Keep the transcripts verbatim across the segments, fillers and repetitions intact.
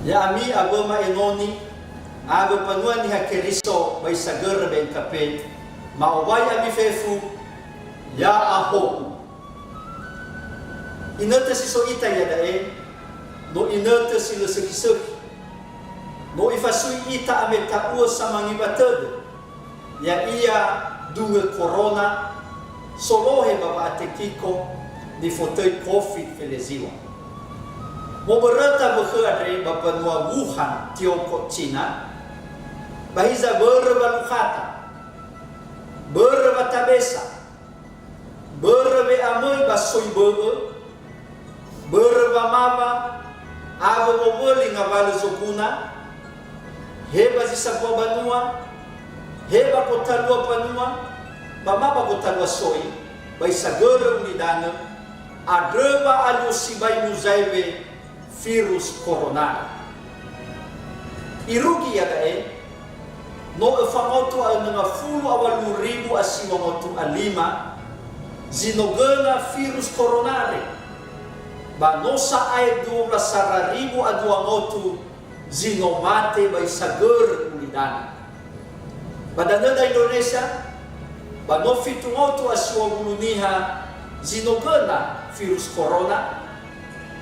Ya'ami awöma enoni, awö mbanua Niha Keriso ba Isagörö B N K P, ma'owai ami fefu, ya'ahowu. Inötö si so ita iada'e, no inötö si lö sökhi-sökhi. No ifasui ita ameta'uö samangiwa tödö, ya'ia dungö korona, solohe ba wa'atekiko nifotöi covid feleziwa. Moböröta wökhö andre ba mbanua Wuhan, Tiongkok, Cina, ba hiza börö walukhata, börö watabesa, börö we'amöi ba soi bö'ö, börö wamawa, awö wowöli ngawalö zoguna, he ba zi sambua banua, he ba gotalua mbanua, ba ma ba gotalua soi, ba Isagörö ulidanö, andrö wa alio sibai muzaewe virus corona. Irugi iada'e, no öfa ngaotu a önö ngafulu a walu ribu a siwa ngaotu a lima zi no göna virus corona andre, ba no sa'ae dua wulu a sara ribu a dua ngaotu zi no mate ba Isagörö ulidanö. Ba danöda Indonesia, ba no fitu ngaotu a siwa wulu niha zi no göna virus corona,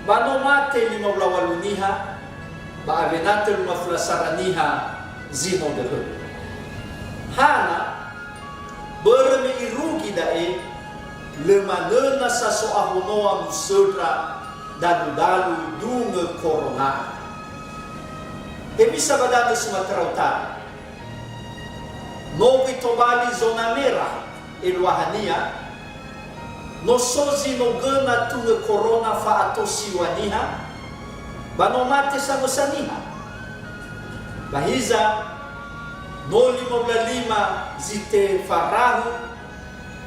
ba no mate lima wulu a walu niha, ba awena tölu ngafulu a sara niha zi no döhö. Hana, börö me irugi da'e, lö manöna sa so'ahonoa musöndra dalu-dalu dungö korona. Hewisa ba danö Sumatera Utara. No göi tobali zona merah eluahania, no so zi no göna tungö korona fa'ato siwa niha, ba no mate samösa niha. Ba hiza, no lima wulu a lima zi tefarahu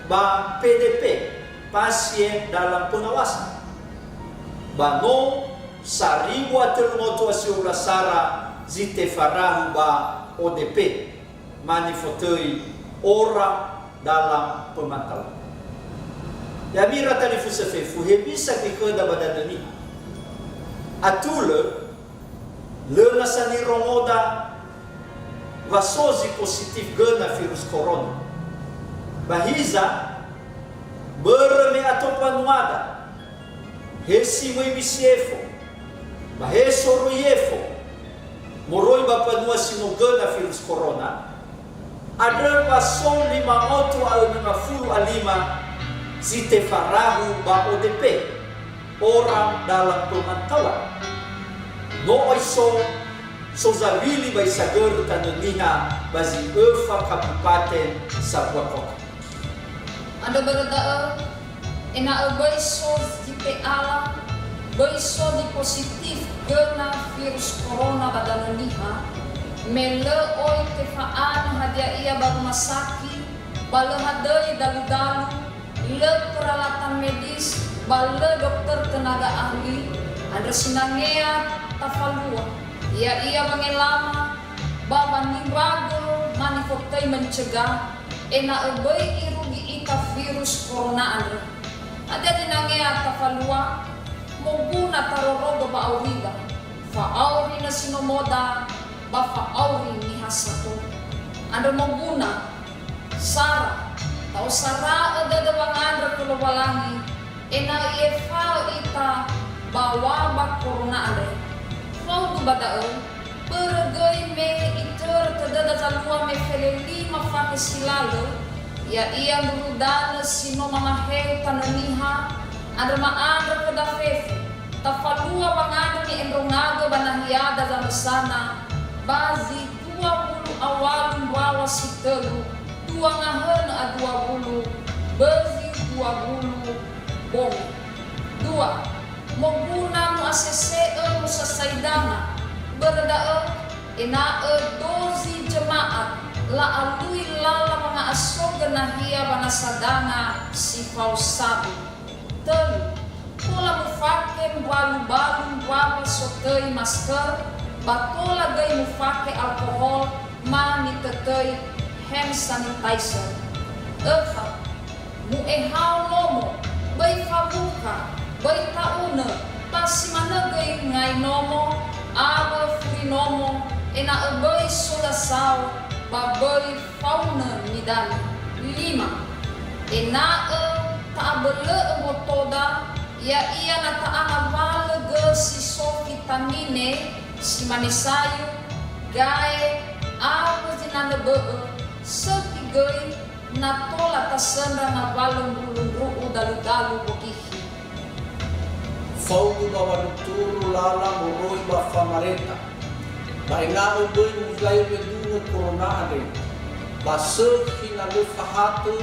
ba P D P, pasien dalam pengawasan. Ba no saribu a tölu ngaotu a siwa wulu a sara zi tefarahu ba O D P, ma nifotöi orang dalam pemantauan. Ya'ami ira talifusö fefu, hewisa göi khöda ba danö niha? Atulö, lö nasa nirongoda wa so zi positif göna virus corona. Ba hiza, börö me ato mbanuada, he si möi misi efo, ba he soroi efo, moroi ba mbanua si no göna virus corona, andrö wa so lima ngaotu a önö ngafulu a lima zi tefarahu ba O D P, orang dalam pemantauan. No oi so, so zawili ba Isagörö tanö niha ba zi öfa kabupaten sambua kota. Andrö börö da'ö, ena'ö böi so zi te'ala, böi so zi positif göna virus corona ba danö niha, me lö oi tefa'anö hadia ia ba rumah sakit, ba lö hadöi dalu-dalu, lö peralatan medis, ba lö dokter tenaga ahli, andrö sinangea tafalua, ya'ia wangelama, ba wanimbago ma nifotöi mencegah, ena'ö böi irugi ita virus corona andrö. Hadia zinangea tafalua? Moguna tarorogö ba aurida, fa'auri nösi nomoda, ba fa'auri niha sato. Andrö moguna, sara, ta'osara'ö dödö wangandrö khö Lowalangi, ena'ö i'efa'ö ita ba waba corona andre. Faudu ba da'ö, börö göi me itörö tödöda zalua me felelima fakhe si lalö, ya'ia ndruru danö si no mamaheu tanö niha, andrö ma'andrö khöda fefu, tafalua wangandrö ni'endrongagö ba nahiada zamösana, ba zi dua wulu a walu mbaŵa si tölu, dua ngahönö a dua wulu, bözi dua wulu bongi. Dua, moguna mu'asese'ö musasai danga, börö da'ö, ena'ö dozi jemaat la'alui lala wanga'asogö nahia wanasa danga si fao sabu. Tölu, tola mufake mbalu-balu mbaŵa sotöi masker, ba tola göi mufake alkohol ma nitötöi hand sanitizer. Öfa, mu'ehao nomo, böi fawukha, böi ta'unö, ba si manö göi ngai nomo, awö nomo, ena'ö böi so dasao, ba böi faunö nidanö. Lima, ena'ö ta'abölö'ö mbotoda, ya'ia na ta'a ngawalö gö si so vitamine, si mane sayur, gae, awö zinanö bö'ö, sökhi göi, na tola tasöndra ngawalö mbulu ndru'u dalu-dalu bogikhi. Faudu ba wanuturu lala moroi ba famareta, ba ena'ö böi muzai wedungö korona andre, ba sökhi na lö fahatö,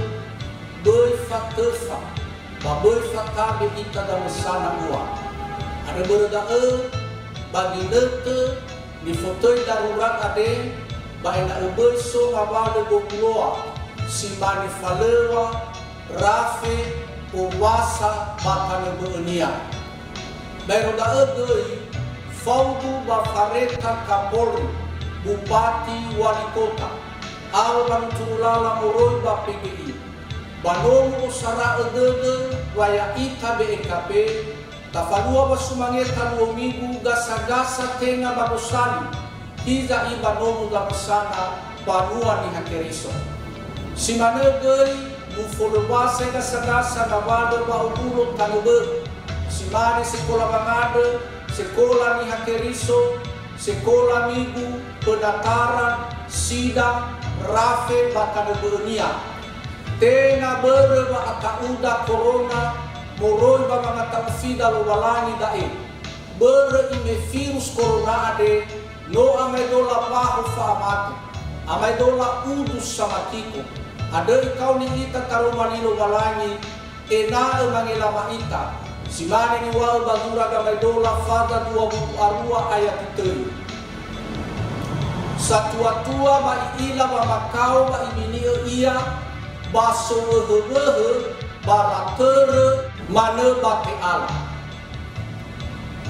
böi fatöfa, ba böi fatabe ita damösana ua. Andrö börö da'ö, ba ginötö nifotöi darurat andre, ba ena'ö böi so ngawalö gowuloa, si mane falöŵa, rafe, owasa, ba tanö bö'önia. Baero da'ö göi, faudu ba fareta Kapolri, Bupati, Wali Kota, awö wanuturu lala moroi ba P G I. Ba no mu'osara'ö dödö wa ya'ita B N K P, tafalua ba sumangeta luo migu gasa-gasa tenga ba gosali, hiza'i ba nomo zamösana banua Niha Keriso. Si manö göi mufölöŵasai gasa-gasa ngawalö ba owulo tanö bö'ö, si mane sekola wangandrö, sekola Niha Keriso, sekola migu, penataran, sidang, rafe, ba tanö bö'önia. Tenga börö wa'ata'uda korona moroi ba wangata'ufida Lowalangi da'e. Börö ime virus korona andre no amaedola mbaho fa'amate, amaedola udu samatiko. Andrö ikaoni ita taroma li Lowalangi, ena'ö mangelama ita, si mane niŵa'ö ba Zura Gamaedola fada dua wulu a rua ayat tölu. Satua-tua ba i'ila wamakao ba ibini'ö ia, ba sowöhö-wöhö ba latörö manö ba te'ala.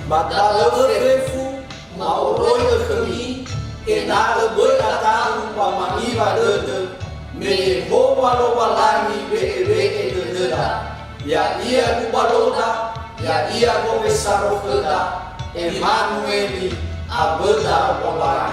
Ba da'ö fefu, ma'oroi'ö khömi, ena'ö böi ata'u ba mangiwa dödö, me Yehowa Lowalangi we'ewe'e dödöda, ya'ia gubaloda, ya'ia gowesaro khöda, Emanueli, awöda Lowalangi.